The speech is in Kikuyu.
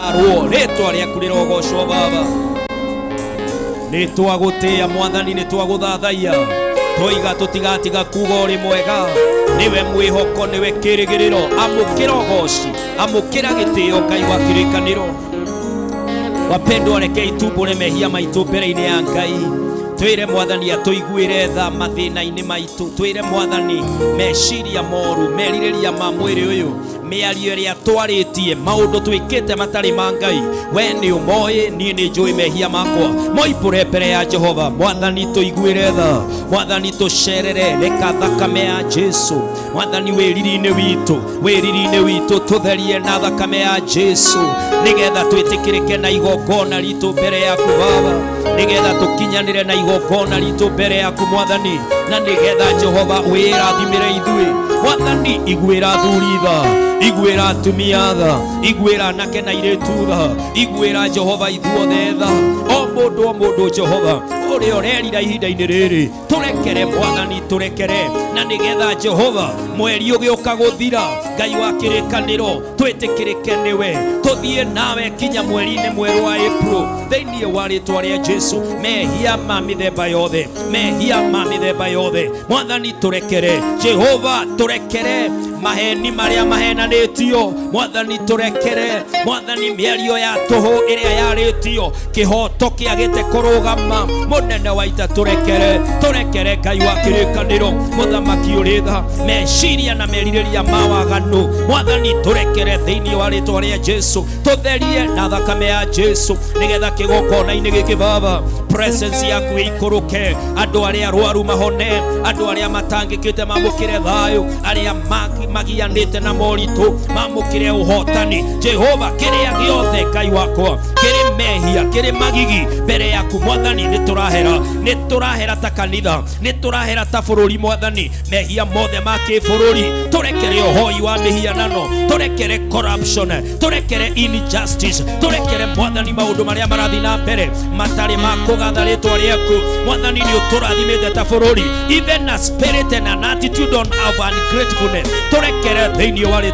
Rwo rĩtwa rĩaku rĩrogocwo Baba. Nĩ twagũtĩĩa Mwathani, nĩ twagũthathaiya, twoiga tũtigatiga kuga ũrĩ mwega. Nĩwe mwĩhoko, nĩwe kĩrĩgĩrĩro. Amũkĩra ũgoci, amũkĩra gĩtĩo, Ngai wa kĩrĩkanĩro. Wapendwa, rekei tumbũre mehia maitũ mbere-inĩ ya Ngai, twĩre Mwathani atũiguĩre tha mathĩna-inĩ maitũ, twĩre Mwathani meciria moru, merirĩria ma mwĩrĩ ũyũ, mĩario ĩrĩa twarĩtie, maũndũ twĩkĩte matarĩ ma Ngai. We nĩ ũmoĩ, niĩ nĩ njũĩ mehia makwa. Moimbũre mbere ya Jehova. Mwathani, tũiguĩre tha. Mwathani, tũcerere. Reka thakame ya Jesu, Mwathani, wĩriri-inĩ witũ, wĩriri-inĩ witũ, tũtherie na thakame ya Jesu, nĩgetha twĩtĩkĩrĩke na igongona ritũ mbere yaku Baba, nĩgetha tũkinyanĩre na igongona ritũ mbere yaku Mwathani, na nĩgetha Jehova wĩrathimĩre ithuĩ. Mwathani, iguĩra athuri tha, iguĩra atumia tha, iguĩra anake na airĩtu tha, iguĩra Jehova ithuothe tha, o mũndũ o mũndũ, Jehova, ũrĩa ũrerira ihinda-inĩ rĩrĩ. Tũrekere Mwathani, tũrekere, na nĩgetha Jehova mweri ũgĩũka gũthira, Ngai wa kĩrĩkanĩro, twĩtĩkĩrĩke nĩwe, tũthiĩ nawe kinya mweri-inĩ mwerũ wa April, thĩinĩ wa rĩtwa rĩa Jesu. Mehia ma mĩthemba yothe, mehia ma mĩthemba yothe, Mwathani, tũrekere. Jehova, tũrekere maheni marĩa mahenanĩtio. Mwathani, tũrekere. Mwathani, mĩario ya tũhũ ĩrĩa yarĩtio, kĩhoto kĩagĩte kũrũgama, mũnene wa ita, tũrekere, tũrekere. Ngai wa kĩrĩkanĩro, mũthamaki ũrĩ tha, meciria na merirĩria ma waganu, Mwathani, tũrekere thĩinĩ wa rĩtwa rĩa Jesu. Tũtherie na thakame ya Jesu, nĩgetha kĩgongona-inĩ gĩkĩ, Baba, presence yaku ĩikũrũke, andũ arĩa arwaru mahone, andũ arĩa matangĩkĩte mamũkĩre thayũ, arĩa magianĩte na moritũ mamũkĩre ũhotani. Jehova, kĩrĩa gĩothe, Ngai wakwa, kĩrĩ mehia, kĩrĩ magigi mbere yaku Mwathani, nĩ tũrahera, nĩ tũrahera ta kanitha, nĩ tũrahera ta bũrũri. Mwathani, mehia mothe ma kĩbũrũri tũrekere, ũhoi wa mĩhianano tũrekere, corruption tũrekere, injustice tũrekere. Mwathani, maũndũ marĩa marathiĩ na mbere matarĩ ma kũgatha rĩtwa rĩaku, Mwathani, nĩ ũtũrathimĩte ta bũrũri, even a spirit and an attitude on of ungratefulness, tũrekere thĩinĩ wa rĩtwa